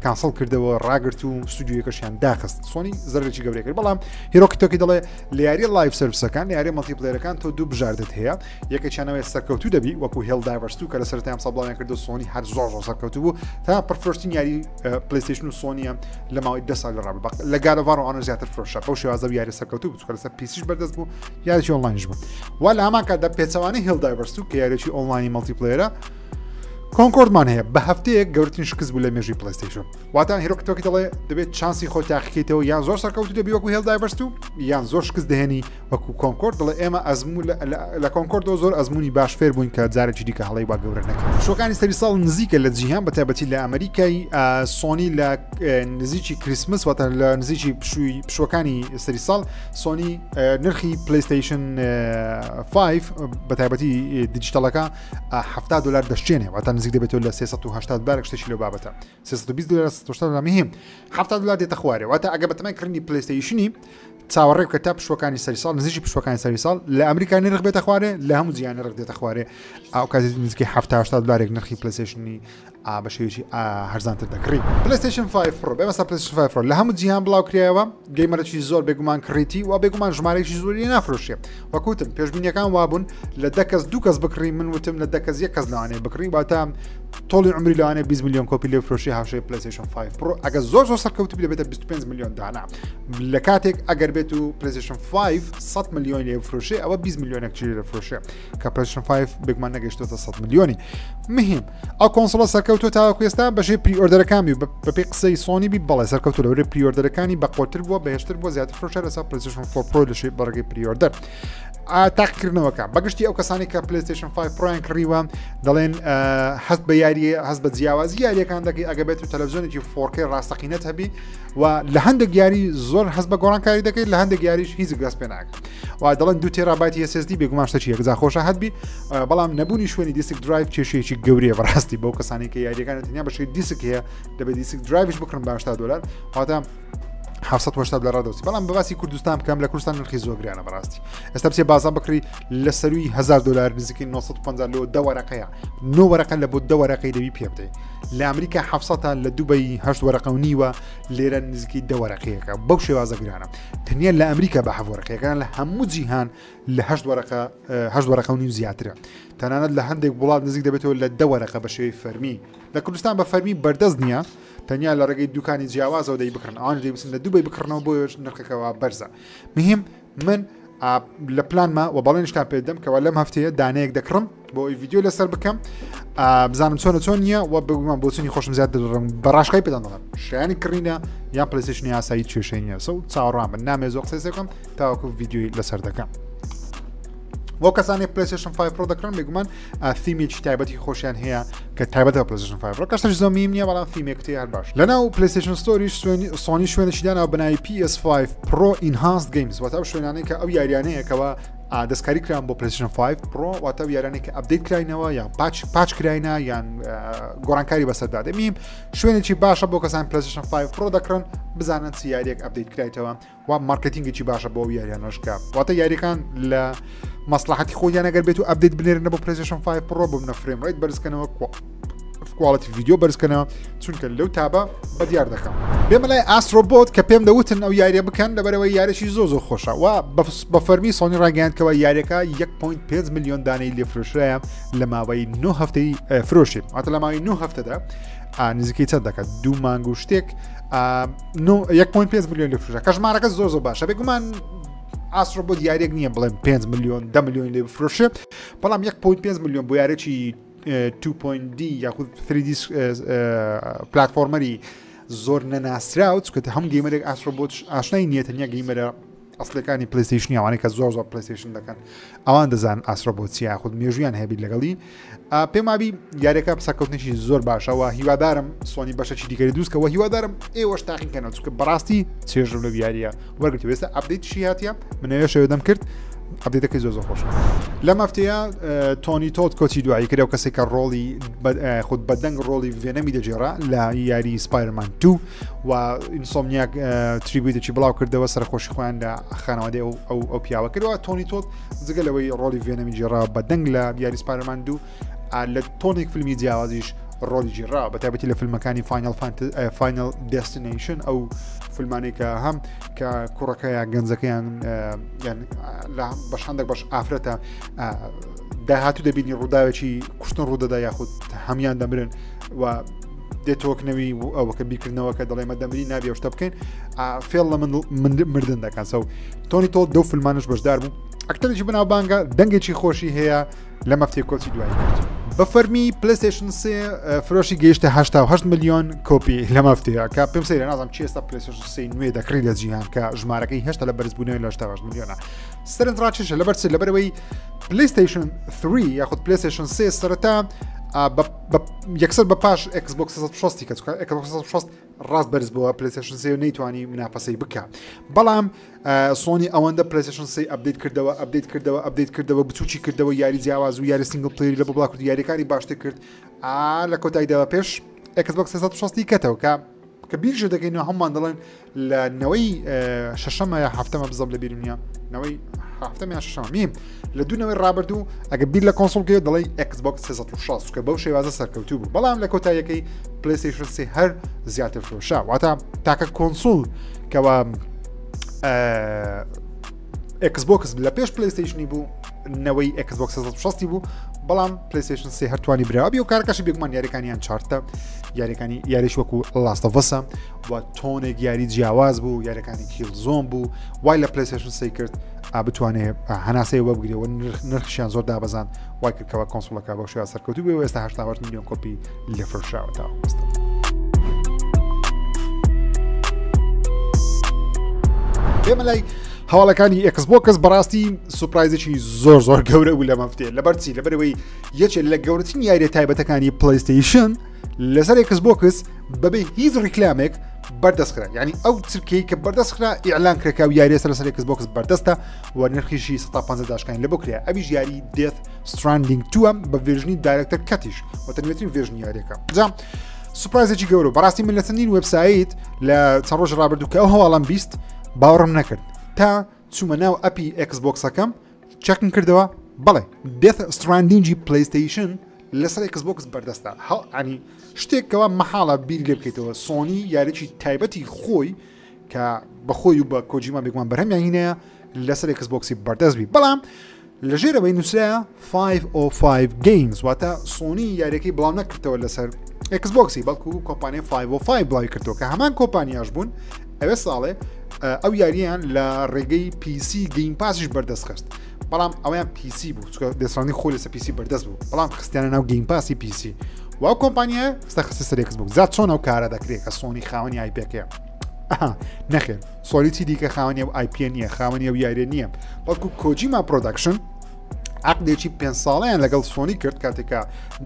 Speaker 1: cancel کردەوە ڕاگرت و ستودیوەکەشیان داخست. سۆنی زەرێکی گەورەی کرد. بەڵام هیرۆکی تۆکی دەڵێ لە یاری live service ەکان، لە یاری multiplayer ەکان تۆ دوو بژاردت هەیە، یەکێکیانەوەی سەرکەوتوو دەبی وەکو Helldivers 2 کە لە سەرەتای ئەمساڵ بڵاویان کردو سۆنی هەر زۆر زۆر سەرکەوتوو بوو، تا پڕفرۆشترین یاری PlayStation و سۆنیە لە ماوەی 10 ساڵ ڕابردوو لە God of War و ئەوانە زیاتر فرۆشە. بەو شێوازە یاری سەرکەوتوو بوو چونکە لەسەر PC ش بەردەست بوو، یاریی ئۆنلاینش بوو. وا لە هەمان کاتدا پێچەوانەی Helldivers 2 کە یاریی ئۆنلاینی multiplayer ە، Concord مان هەیە بە هەفتەیەک گەورترین شکست بوو لە مێژووی PlayStation. واتە هیرۆکی تۆکی دەڵێ دەبێت چانسی خۆ تاقیکەیتەوە، یان زۆر سەرکەوتوو دەبی وەکو Helldivers 2 یان زۆر شکست دەهێنی وەکو Concord. دەڵێ ئێمە ئەزموو لە Concord ەوە زۆر ئەزمموی باش فێر بووین کە جارێکی دیکە هەڵەی وا گەورە نەکەین. شۆکانی سەری ساڵ نزیکە لە جیهان بە تایبەتی لە ئەمریکای. سۆنی لە نزیکی کریسمس، واتە لە نزیکی پشووی پشوەکانی سەری ساڵ، سۆنی نرخی PlayStation 5 بە تایبەتی digital ەکە 70 دلار دەشتێنێ، واتە نزیک دەبێتەوە لە 380 دلار، شتێکی لەو بابەتە 320 دلار 380 دلار، مهم 70 دلار دێتە خوارێ. واتە ئەگە بەتەمای کڕینی PlayStation ی چاوەڕێ بکە تا پشوەکانی سەری ساڵ، نزیکی پشوەکانی سەری ساڵ لە ئەمریکا نرخ بێتە خوارێ، لە هەموو جیهان نرخ دێتە خوارێ، ئەو کاتێک نزیکەی 70 دلارێک نرخی PlayStation ی بە شێوەیەکی هەرزانتر دەکڕی. PlayStation 5 Pro بێ مەسا PlayStation 5 Pro لە هەموو جیهان بڵاو کرایەوە، gamer ێکی زۆر بێگومان کڕیتی و بێگومان ژمارەیەکی زۆری نافرۆشێ. وەکوتم پێشبینیەکان وابوون لە 10 کەس دوو کەس بکڕی، من وتم لە 10 کەس یەک کەس لەوانەیە بکڕی، واتە تۆڵی عمری لەوانەیە 20 میلیۆن کۆپی لێ فرۆشی هاوشێ PlayStation 5 Pro ئەگەر زۆر زۆر سەرکەوتوو دەبێتە 25 میلیۆن دانە. لە کاتێک ئەگەر بێت و PlayStation 5 100 میلیۆن لێ فرۆشێ ئەوە 20 میلیۆنێک چی لێ فرۆشێ، کە PlayStation 5 بێگومان نەگەیشتۆتە 100 میلیۆنی. مهم ئەو console ە سەرکەوت. سەرکەوتووە تاوەکو ئێستا بەشێ pre-order ەکان بی بەپێی قسەی سۆنی بی بەڵێ سەرکەوتوو لەوەی pre-order ەکانی بەقوەتر بووە بەهێزتر بووە زیاتر فرۆشە لەسەر پلەیستەیشن 4 Pro لەشێ بەڕێگەی pre-order تاقیکردنەوەکە بەگشتی ئەو کەسانی کە پلەیستەیشن 5 Pro یان کڕیوە دەڵێن هەست بە یاریە هەست بە جیاوازی یاریەکان دەکەی ئەگە بێت و تەلەڤزیۆنێکی 4K ڕاستەقینەت هەبی و لە هەندێک یاری زۆر هەست بە گۆڕانکاری دەکەیت لە هەندێک یاریش هیچ گەست پێ ناکە و دەڵێن دو تێرابایتی SSD بێگومان شتێکی یەکجار خۆشە هەبی بەڵام نەبوونی شوێنی disk drive کێشەیەکی گەورەیە بەڕاستی بەو کەسانی کە یاریەکان تەنیا بەشی دیسک هەیە دەبێت disk drive یش بکڕن بە 80 دلار واتە 780 دلار ڕادەوسی بەڵام بەباسی کوردستان بکەم لە کوردستان نرخی زۆر گرانە بەڕاستی ئێستا بچێ بازار بکڕی لە سەروی 1000 دلار نزیکەی 950 لۆ دە وەرەقەیە نۆ وەرەقە لە بۆ دە وەرەقەی دەبی پێ بدەیت لە ئەمریکا 700 لە دوبەی هەشت وەرەقە و نیوە لێرە نزیکەی دە وەرەقەیەکە بەو شێوازە گرانە تەنیا لە ئەمریکا بە هەفت وەرەقەکان لە هەموو جیهان لە هەشت وەرەقە هەشت وەرەقە و نیو زیاترە تەنانەت لە هەندێک وڵات نزیک دەبێتەوە لە دە وەرەقە بە شێوەی فەرمی لە کوردستان بە فەرمی بەردەست نییە تەنیا لە ڕێگەی دوکانی جیاوازەوە دەی بکڕن ئەوان دەی بچن لە دوبەی بکڕنەوە بۆیش نرخەکەەوە بەرزە مهم من لە پلانما و بەڵێنیشتان پێدەم کەوا لەم هەفتەیە دانەیەک دەکڕم بۆ ئەوی ڤیدیۆ لەسەر بکەم بزانم چۆنە چۆن نییە و بگومان بۆچونی خۆشم زیاد دەڕم بەڕاشکای پێدان دەڵێم شایانی کڕینە یان پلەیستەیشنی ئاسایی کێشەی نییە سە و چاوەڕوان بن نامێ زۆر قسەی بکەم تاوەکو ڤیدیۆی لەسەر دەکەم. بۆ کەسانی پلەیستەیشن 5 Pro دەکڕن بێگومان theme ێکی تایبەتی خۆشیان هەیە کە تایبەتە بە پلەیستەیشن 5 Pro کەسەش زۆر میم نییە بەڵام theme ێک تێ هەر باش لەناو پلەیستەیشن Store یش سۆنی شوێنێکی داناوە بەناوی PS5 Pro Enhanced Games واتە ئەو شوێنانەی کە ئەو یاریانەیە کەوا دەستکاری کران بۆ پلەیستەیشن 5 Pro واتە ئەو یاریانەی کە update کراینەوە یان patch patch کراینە یان گۆڕانکاری بەسەردا دەمیم شوێنێکی باشە بۆ کەسان پلەیستەیشن 5 Pro دەکڕن بزانن چ یاریەک update کرایتەوە و مارکتینگێکی باشە بۆ یاریانەش کە واتە یاریەکان لە مەسلحەتی خۆیان ئەگەر بێت و update بنێرنە بۆ پلەیستەیشن 5 Pro ببنە frame rate بەرزکەنەوە quality ڤیدیۆ بەرزکەنەوە چونکە لەو tab ە بە دیار دەکەم. بێمە لای Astro Bot کە پێم دەوتن ئەو یاریە بکەن لەبەرەوەی یاریی زۆ زۆر خۆشە و بە فەرمی سۆنی ڕاگەیاند کەەوە یاریەکە 1.5 میلیۆن دانەی لێفرۆشرایە لە ماوەی 9 هەفتەی فرۆشی واتە لە ماوەی 9 هەفتەدا نزیکەی چەند دەکات دوو مانگ و شتێک 1.5 میلیۆن لێ فرۆشە کە ژمارەکە زۆر زۆر باشە بێگومان Astro Bot یاریێک نییە بڵێن 5 میلیۆن 10 میلیۆن لێ بفرۆشێ بەڵام 1.5 میلیۆن بۆ یارێکی 2.D یاخود 3D platformer ی زۆر نەناسراو چکە هەم gamer ێک Astro Bot ئاشنای نییە تەنیا gamer ە ئەسلەکانی پلیستیشنی ئەوانەی کە زۆر زۆر پلیستیشن دەکەن ئەوان دەزان Astro Bot چیە یاخود مێژویان هەبیت لەگەڵی پێم وابی یاریەکە سەرکەوتنێکی زۆر باشەوە هیوادارم سۆنی بەشەکی دیگەری دروستکەوە هیوادارم ئێوەش تاقیکەنەوە چونکە بەڕاستی چێژم لەو یاریە وەرگرت ئێستا update شی هاتیە منەوێ شەوێ دەم کرد update ەکەی زۆر زۆر خۆش لەم هەفتەیە تۆنی تۆد کۆچی دوایی کرد و کەسێک کە ڕۆڵی خود بەدەنگ ڕۆڵی ڤێنەمی دەگێڕا لە یاری سپایرمان 2 و ئینسۆمنیاک tribute ێکی بڵاو کردەوە سەرخۆشی خۆیان لە خانەوادەی ئەو ئەو ئەو پیاوە کردەوە تۆنی تۆد جگە لەوەی ڕۆڵی ڤێنەمی گێڕا بەدەنگ لە یاری سپایرمان 2 لە تۆنێک فیلمی جیاوازیش ڕۆڵی گێڕا بە تایبەتی لە فیلمەکانی Final Final Destination ئەو فیلمانەی کە هەم کە کوڕەکە یا گەنجەکەیان یان لە بەش هەندێک بەش ئافرەتە داهاتوو دەبینی ڕووداوێکی کوشتن ڕوودەدا یاخود هەمان دەمرن و دێتۆکنەوی ئەوەکە بیرکردنەوە کە دەڵێمە دەمری نابێ شتە بکەین فێڵ لە من مردن دەکەن سەو تۆنی تۆ دەو فیلمانش بەشدار بوو ئەکتەرێکی بەناوبانگە دەنگێکی خۆشی هەیە لە مەفتەی کۆچی دوایی کرد. بە فەرمی پلەیستەیشن سێ فرۆشی گەیشتە 88 میلیۆن کۆپی لە مەفتەیە کە پێم سەیرە نازانم چی ئێستا پلەیستەیشن سێ نوێ دەکڕی لە جیهان کە ژمارەکەی هێشتا لە بەرزبوونەوەی لە 88 میلیۆنە سەرنج ڕاکێشە لەبەر چ لەبەرەوەی پلەیستەیشن 3 یاخود پلەیستەیشن سێ سەرەتا یەکسەر بە پاش ئێکس بۆکس 360 کە چونکە ئێکس بۆکس 360 ڕاست بەرز بووە پلەیستەیشن سێ نەیتوانی منافەسەی بکە بەڵام سۆنی ئەوەندە پلەیستەیشن سێ update کردەوە update کردەوە update کردەوە بچوکی کردەوە یاری جیاواز و یاری single player ی لە بۆ بڵاو کرد یاریەکانی باشتر کرد ئا لە کۆتاییدا بە پێش ئێکس بۆکس 360 کەتەوە کە کە بیرژە دەکەینەوە هەمومان دەڵێن لە نەوەی شەشەمە یا هەفتەمە بزەب لە بیرم نییە نەوەی هەفتەم یا شەشەمە میم لە دوو نەوەی ڕابردوو ئەگە بیر لە console کەی دەڵێی ئێکس بۆکس 360 کە بەو شێوازە سەرکەوتوو بوو بەڵام لە کۆتاییەکەی پلەیستەیشن سێ هەر زیاتر فرۆشا واتە تاکە console کەوا ئێکس بۆکس لە پێش پلەیستەیشنی بوو نەوەی ئێکس بۆکس 360 بوو بەڵام پلەیستەیشن سێ هەرتوانی براوە بی و کارەکەشی بێگومان یاریەکانیان چارتە یاریەکانی یاریش وەکو Last of Us ە و تۆنێک یاری جیاواز بوو یاریەکانی Killzone بوو وای لە پلەیستەیشن سێ کرد. بتوانێ هەناسەی وەبگرێەوە نرخشیان زۆر دابەزان وای کردکەوە console ەکە بەو شێوە سەرکەوتوو بێ و ئێستا 88 میلیۆن کۆپی لێ فرۆشراوە تا ئێستا. ئێمە لای هەواڵەکانی Xbox بەڕاستی surprise ێکی زۆر زۆر گەورە بوو لە مەفتێ لەبەرچی لەبەرەوەی یەکێک لە گەورەترین یاریە تایبەتەکانی PlayStation لەسەر Xbox بەبێ هیچ ڕیکلامێک بەردەستخرا یعنی ئەو چرکەی کە بەردەستخرا ئیعلان کرێکا و یاریە سەر لەسەر Xbox بەردەستە و نرخیشی 150 داشکانی لە بکرێ ئەویش یاری Death Stranding دووەم بە version ی director's cut یش واتە نوێترین version ی یاریەکە جا surprise ێکی گەورە بەڕاستی من لە چەندین وبسایت لە چەند ڕۆژ ڕابردوو کە ئەو هەواڵم 20 باوەڕم نەکرد تا چوومە ناو app ی Xbox ەکەم چەکم کردەوە بەڵێ Death Stranding ی PlayStation لەسەر Xbox بەردەستە هەڵ شتێک کەوا مەحاڵە بیر لێ بکەیتەوە سۆنی یاریی تایبەتی خۆی کە بەخۆی و بە کۆجیما بێگومان بەرهەمیان هینەیە لەسەر Xbox ی بەردەست بی بەڵام لە ژێرەوەی نووسرایە 505 Games واتە سۆنی یاریەکەی بڵاو نەکردەوە لەسەر Xbox ی بەڵکو کۆمپانیای 505 بڵاوی کردەوە کە هەمان کۆمپانیاش بوون ئەوێ ساڵێ ئەو یاریان لە ڕێگەی PC Game Pass یش بەردەست خست بەڵام ئەویان PC بوو چکە Death Stranding خۆی لەسەر PC بەردەست بوو بەڵام خستیانە ناو Game Pass ی PC و ئەو کۆمپانیا ستا خستە سەر Xbox زیاد چۆن ئەو کارە دەکرێت کە سۆنی خاوەنی IP ەکەیە نەخێر سۆنی چی دیکە خاوەنی ئەو IP نییە خاوەنی ئەو یاریە نییە بەڵکو Kojima Production عقدێکی پێ ساڵیان لەگەڵ سۆنی کرد کاتێکە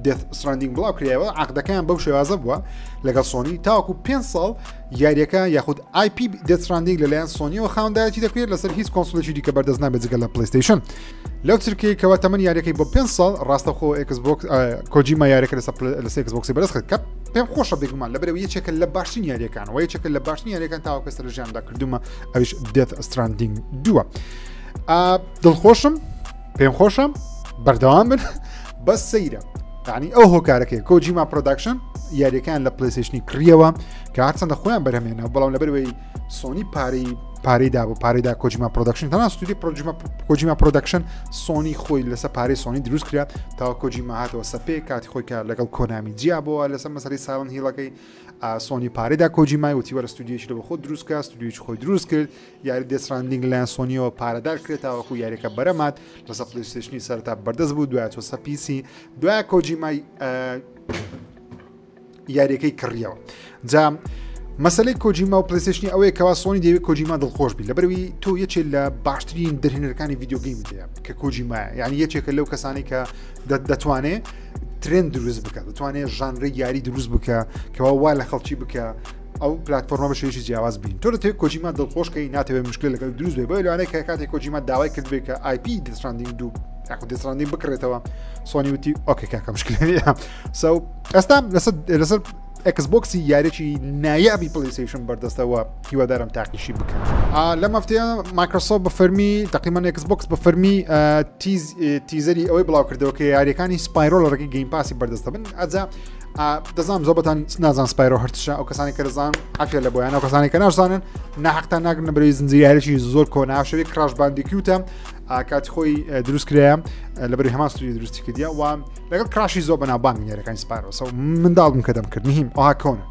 Speaker 1: Death Stranding بڵاو کرایەوە عقدەکەیان بەو شێوازە بووە لەگەڵ سۆنی تاوەکو پێ ساڵ یاریەکە یاخود IP Death Stranding لەلایەن سۆنیەوە خاوەندارێتی دەکرێت لەسەر هیچ console ێکی دیکە بەردەست نابێت جگە لە PlayStation لەو چرکەی کەوا تەمەن یاریەکەی بۆ پێ ساڵ ڕاستەخۆ Xbox کۆجیما یاریەکە لەسەر لەسەر Xbox ی بەدەست کرد کە پێم خۆشە بێگومان لەبەرەوە یەکێکە لە باشترین یاریەکان و یەکێکە لە باشترین یاریەکان تاوەکو ئێستا لە ژیاندا کردومە ئەویش Death Stranding دووە دڵخۆشم پێم خۆشە بەردەوام بن بەس سەیرە یعنی ئەو هۆکارەکەی Kojima Production یاریەکان لە PlayStation ی کڕیەوە کە هەرچەندە خۆیان بەرهەمێنە بەڵام لەبەرەوەی سۆنی پارەی پارەی دا بۆ پارەیدا Kojima Production تەنها ستودیۆی پرۆجیما Kojima Production سۆنی خۆی لەسەر پارەی سۆنی دروست کرا تاوا کۆجیما هاتەوە سەپێ کاتی خۆی کە لەگەڵ کۆنامی جیا بووە لەسەر مەسەری Silent Hill ەکەی سۆنی پارەیدا کۆجیمای وتی وەرە ستودیۆیەکی لە بۆ خۆت دروست کە ستودیۆیەکی خۆی دروست کرد یاری Death Stranding لەلایەن سۆنیەوە پارەدار کرێت تاوەکو یاریەکە بەرەمات لەسەر PlayStation ی سەرتا بەردەست بوو دوای چۆ سەر PC دوای کۆجیمای یاریەکەی کڕیەوە جا مەسلەی کۆجیما و PlayStation ی ئەوەیە کەوا سۆنی دەیەوێت کۆجیما دڵخۆش بی لەبەرەوەی تۆ یەکێ لە باشترین دەرهێنەرەکانی video game هەیە کە کۆجیما یعنی یەکێکە لەو کەسانی کە دەتوانێت trend دروست بکە دەتوانێت ژانری یاری دروست بکە کەوا وا لە خەڵکی بکە ئەو پلتفۆرمە بە شێوەیەکی جیاواز بین تۆ دەتەوێت کۆجیما دڵخۆشکەی ناتەوێت مشکل لەگەڵ دروست بێ بۆیە لەوانەیە کە کاتێک کۆجیما داوای کرد بێ کە IP Death Stranding دوو یاخود Death Stranding بکڕێتەوە سۆنی وتی okay کاکە مشکل نییە so ئێستا لەسەر لەسەر Xbox ی یاریی نایابی PlayStation بەردەستەوە هیوادارم تاقیشی بکەن لەم هەفتەیە مایکرۆسۆفت بە فەرمی تقریبا Xbox بە فەرمی teaser ی ئەوەی بڵاو کردەوە کە یاریەکانی Spyro لە ڕێگەی Game Pass ی بەردەستە بن ئەجا دەزانم زۆبەتان نازان Spyro هەرچشە ئەو کەسانی کە دەزان عافیە لە بۆیان ئەو کەسانی کە ناشزانن ناحقتان ناگرن بەرەی زنجیرە یاریی زۆر کۆناشەوەی Crash Bandicoot ە کاتی خۆی دروست کرایە لەبەری هەمان ستودیۆ دروستی کردیە و لەگەڵ Crash ی زۆر بەناوبانگ یاریەکانی Spyro so منداڵ بووم کە دەم کرد مهم ئەوها کۆنە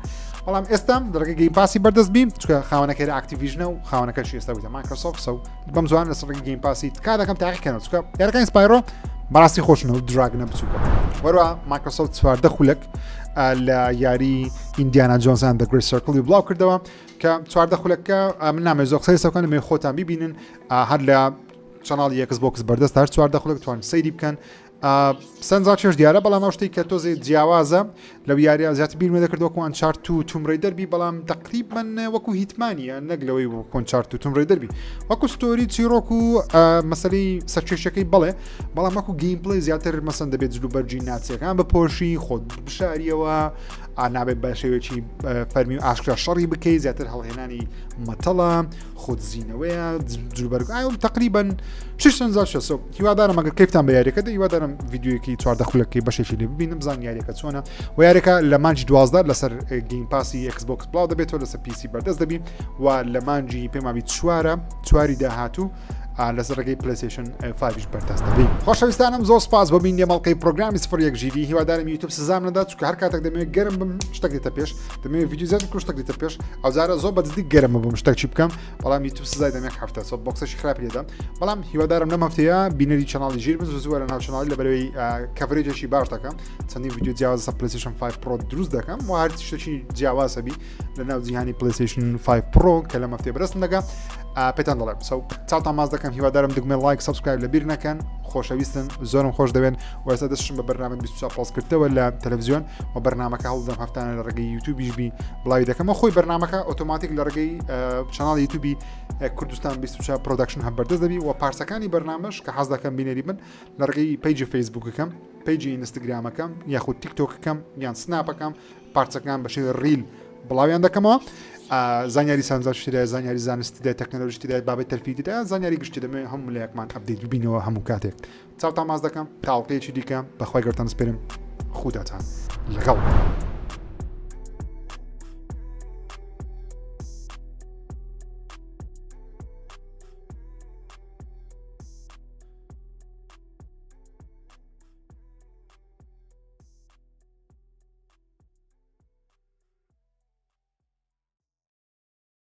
Speaker 1: بەڵام ئێستا دەرەکە Game Pass ی بەردەست بیم چکە خاوەنەکەی Activision ە و خاوەنەکەشی ئێستا بوویتە مایکرۆسۆفت so بەم زوان لەسەر ڕێگەی Game Pass ی تکا دەکەم تاقیکەنەوە چکە یاریەکانی Spyro بەڕاستی خۆشن و dragon ە بچووکە وەروە مایکرۆسۆفت 14 خولەک لە یاری Indiana Jones and the Great Circle ی بڵاو کردەوە کە 14 خولەکە من نامێ زۆر قسەی سەکەن لەمێ خۆتان ببینن هەر لە channel ی Xbox بەردەست هەر 14 خولەک توان سەیری بکەن سەنجا چێش دیارە بەڵام ئەو شتێک کە تۆزێ جیاوازە لەو یاریە زیاتر بیرمە دەکرد وەکو Uncharted و Tomb Raider بی بەڵام تقریبا وەکو Hitman یە نەک لەوەی وەکو Uncharted و Tomb Raider بی وەکو story چیرۆک و مەسەری سەرکێشەکەی بڵێ بەڵام وەکو gameplay زیاتر مەسەن دەبێت جلو بەرجی ناچیەکان بپۆشی خۆت بشاریەوە نابێت بە شێوەیەکی فەرمی و ئاشکرا شەڕی بکەی زیاتر هەڵهێنانی مەتەڵە خۆدزینەوەیە جلوبەرگ ئایم تقریبا شش سنجا شەسۆ هیوادارم ئەگەر کەیفتان بە یاریەکە دە هیوادارم ڤیدیۆیەکی 14 خولەکەی بەشێکی لێ ببینم بزان یاریەکە چۆنە و یاریەکە لە مانجی 12 لەسەر Game Pass ی Xbox بڵاو دەبێتەوە لەسەر PC بەردەست دەبی و لە مانجی پێماوی چوارە چواری داهاتوو لەسەر ڕێگەی PlayStation 5 بەردەست دەبی. خۆشەویستانم زۆر سپاس بۆ بینی مەڵقەی پرۆگرامی سفر یەک ژیری. هیوادارم یوتیوب سزام نەدات، چونکە هەر کاتێک دەمەوێت گەرم بم شتێک دێتە پێش، دەمەوێت ڤیدیۆ زیاد بکەم شتێک دێتە پێش. ئەوجارە زۆر بەجدی گەرم بووم شتێک چی بکەم، بەڵام یوتیوب سزای دەم یەک هەفتە سۆ بۆکسێکی خراپی لێدام. بەڵام هیوادارم لەم هەفتەیە بینەری channel ی ژیر بن، زوو زوو لە ناو channel ی لەبەرەوەی coverage ێکی باش دەکەم، چەندین ڤیدیۆ جیاواز لەسەر PlayStation 5 Pro دروست دەکەم و هەر شتێکی جیاواز هەبی لە ناو جیهانی PlayStation 5 Pro کە لەم هەفتەیە بەرەستم دەگا پێتان دەڵێم. سەو چاوتان ماز دەکەم، هیوادارم دگمە like subscribe لە بیر نەکەن. خۆشەویستن، زۆرم خۆش دەوێن. وەستا دەستشم بە بەرنامە 24 Plus کردەوە لە تەلەڤزیۆن و بەرنامەکە هەوڵدەم هەفتانە لە ڕێگەی یوتیوبیش بی بڵاوی دەکەمەوە. خۆی بەرنامەکە ئۆتۆماتیک لە ڕێگەی channel ی یوتیوبی کوردستان 24 Production هەم بەردەست دەبی و پارچەکانی بەرنامەش کە حەز دەکەم بینەری بن لە ڕێگەی page ی فەیسبوکەکەم، page ی ئینستاگرامەکەم یاخود تیکتۆکەکەم یان سناپەکەم پارچەکان بە شێوەی reel بڵاویان دەکەمەوە. زانیاری سانزاشترە، زانیاری زانستی تەکنەلۆژی بابەت تەرفیدی زانیاری گشتی دەمێ هەموو لایەکمان update ببینەوە هەموو کاتێک. چاوتان ماز دەکەم تا ئەڵقەیەکی دیکە، بەخوای گەورەتان سپێرم، خوداتان لەگەڵ.